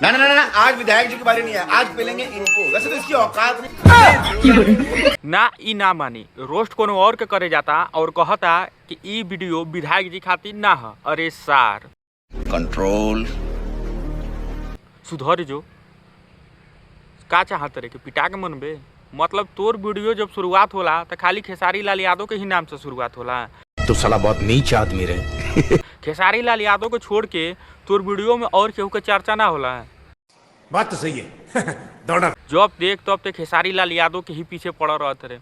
ना ना ना ना, आज विधायक जी के बारे नहीं है, आज पेलेंगे इनको। वैसे तो इसकी औकात नहीं। ना ई ना मानी, रोस्ट कोनो और के करे जाता और कहता कि ई वीडियो विधायक जी खातिर ना ह। अरे सार कंट्रोल, सुधर जो। का चाहत रे कि पिटा के मनबे? मतलब तोर वीडियो जब शुरुआत होला तो खाली खेसारी लाल यादव के ही नाम से शुरुआत होला। तो साला बहुत नीच आदमी रहे। खेसारी लाल यादव को छोड़ के तोर वीडियो में और केहू के चर्चा ना होला। बात तो सही है। दौड़ा जब देख तब ते खेसारी लाल यादव के ही पीछे पड़ रहत रे।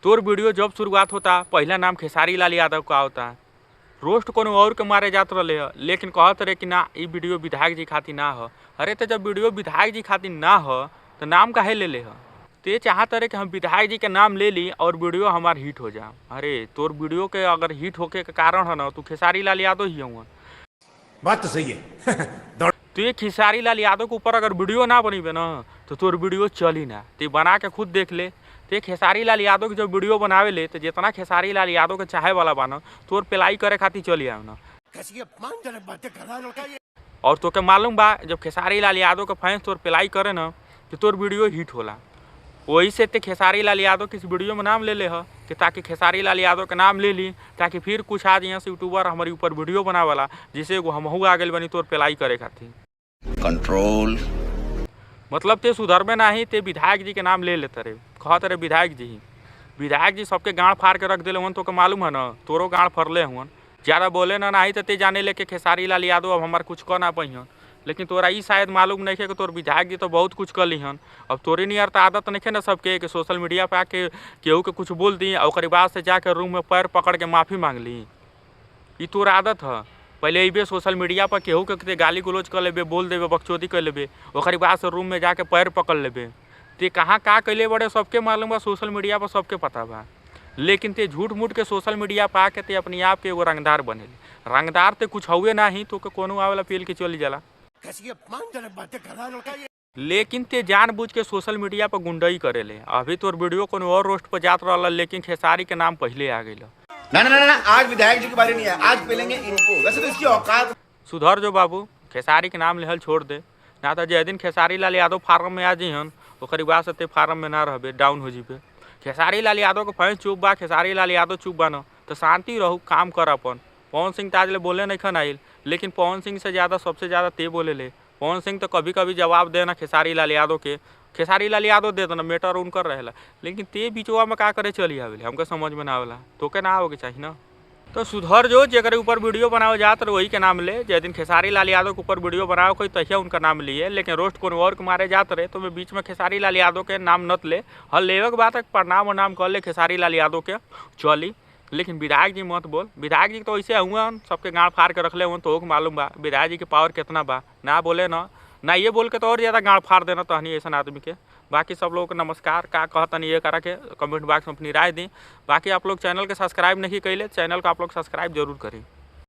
तोर वीडियो जब शुरुआत होता पहला नाम खेसारी लाल यादव का होता। रोस्ट कोनो और के मारे जात रहे ह, लेकिन कहत रहे कि ना ई वीडियो विधायक जी खातिर ना ह। अरे तो जब वीडियो विधायक जी खातिर ना ह तो नाम काहे ले ले ह? ते चाहत रहे कि हम विधायक जी के नाम ले ली और वीडियो हमार हिट हो जा। अरे तोर वीडियो के अगर हिट होके के कारण है ना तू खेसारी लाल यादव ही हुआ। बात तो सही है। तो ये खेसारी लाल यादव के ऊपर अगर वीडियो ना बनीबे ना तो तोर वीडियो चली ना। ते बना के खुद देख ले। ते खेसारी लाल यादव के जब वीडियो बनावे ले तो जितना खेसारी लाल यादव के चाहे वाला बाना तोर पेलाई करे खातिर चली आवे ना। कैसी अपमानजनक बातें कर रहा है लड़का ये। और तोके मालूम बा जब खेसारी लाल यादव के फैंस तोर पेलाई करे ना तो तोर वीडियो हिट होला। वही से ते खेसारी लाल यादव किस वीडियो में नाम ले ले ह कि ताकि खेसारी लाल यादव के नाम ले ली, ताकि फिर कुछ आज यहाँ से यूट्यूबर हमारे ऊपर वीडियो बनावाला जिसे एगो हमहू आ गइल बनी तोर पेलाई करे खातिर। कंट्रोल, मतलब ते सुधरबे नाही, ते विधायक जी के नाम ले लेते रे, कहत रे विधायक जी ही। विधायक जी सबके गाँड़ फाड़ के रख दिले हुअन, तोके मालूम है ना, तोरो गाँड़ फरले हुअन। ज़्यादा बोले ना नाही तो ते जाने ले के खेसारी लाल यादव अब हमार कुछ कर ना पहिहन। लेकिन तोरा ई शायद मालूम नहीं है कि तोर विधायक जी तो बहुत कुछ कर लिहन। अब तोरे नियर तो आदत नहीं है ना सबके कि सोशल मीडिया पर आके केहू के कुछ बोल दी और ओकरे बाद से जाके रूम में पैर पकड़ के माफ़ी मांग ली। ई तोर आदत है। पहले अबे सोशल मीडिया पर केहू के गाली गलौज कर लेबे, बोल देबे, बकचोदी कर लेबे, ओकरे बाद से रूम में जाके पैर पकड़ लेबे। ते कहाँ का कैले बड़े सबके मालूम बा, सोशल मीडिया पर सबके पता बा। लेकिन ते झूठ मूठ के सोशल मीडिया पर आके ते अपने आप के एगो रंगदार बनेले। रंगदार ते कुछ हुए ना ही तो के कोनो आवेला पेल के चली जाला। कैसी अपमानजनक बातें कर रहा है लड़का ये। लेकिन ते जानबूझ के सोशल मीडिया पर गुंडई करेले। अभी तोर वीडियो कोनो और रोस्ट पर जात रहल, लेकिन खेसारी के नाम पहले आ गइल। ना ना ना ना, आज विधायक जी के बारे नहीं है, आज पेलेंगे इनको। वैसे तो इसकी औकात। सुधर जो बाबू, खेसारी के नाम लेहल छोड़ दे ना तो जे दिन खेसारी लाल यादव फार्म में आ जइहन ओकरे बाद से ते फार्म में ना रहबे, डाउन हो जीबे। खेसारी लाल यादव के फैंस चुप बा, खेसारी लाल यादव चुप बा न तो शांति रहू, काम कर अपन। पवन सिंह ताज ले बोले नहीं खन आइल, लेकिन पवन सिंह से ज़्यादा सबसे ज़्यादा ते बोले ले। पवन सिंह तो कभी कभी जवाब देना खेसारी लाल यादव के, खेसारी लाल यादव दे देना मैटर उनकर रहेला, लेकिन ते बिचवा में का करे चली आवेले, हमके समझ में ना आवेला। तोके ना आवे के चाही ना। तो सुधर जो, जेकर ऊपर वीडियो बनाओ जात रहे वही के नाम ले। जे दिन खेसारी लाल यादव के ऊपर वीडियो बनाओ कोई तहिया उनका नाम लिए, लेकिन रोस्ट कोनो और के मारे जात रहे तो मैं बीच में खेसारी लाल यादव के नाम नत ले। हर लेवे के बात प्रणाम उनाम कर ले खेसारी लाल यादव के चली, लेकिन विधायक जी मत बोल। विधायक जी तो ऐसे हुआ सबके गाँड़ फाड़ के रखले हुआ, तो मालूम बा विधायक जी के पावर कितना बा। ना बोले ना ना ये बोल के तो और ज़्यादा गाँड़ फाड़ देना तहनी ऐसा आदमी के। बाकी सब लोगों को नमस्कार। का कहतनी ये करा के कमेंट बॉक्स में अपनी राय दी। बाकी आप लोग चैनल के सब्सक्राइब नहीं कैले, चैनल को आप लोग सब्सक्राइब जरूर करें।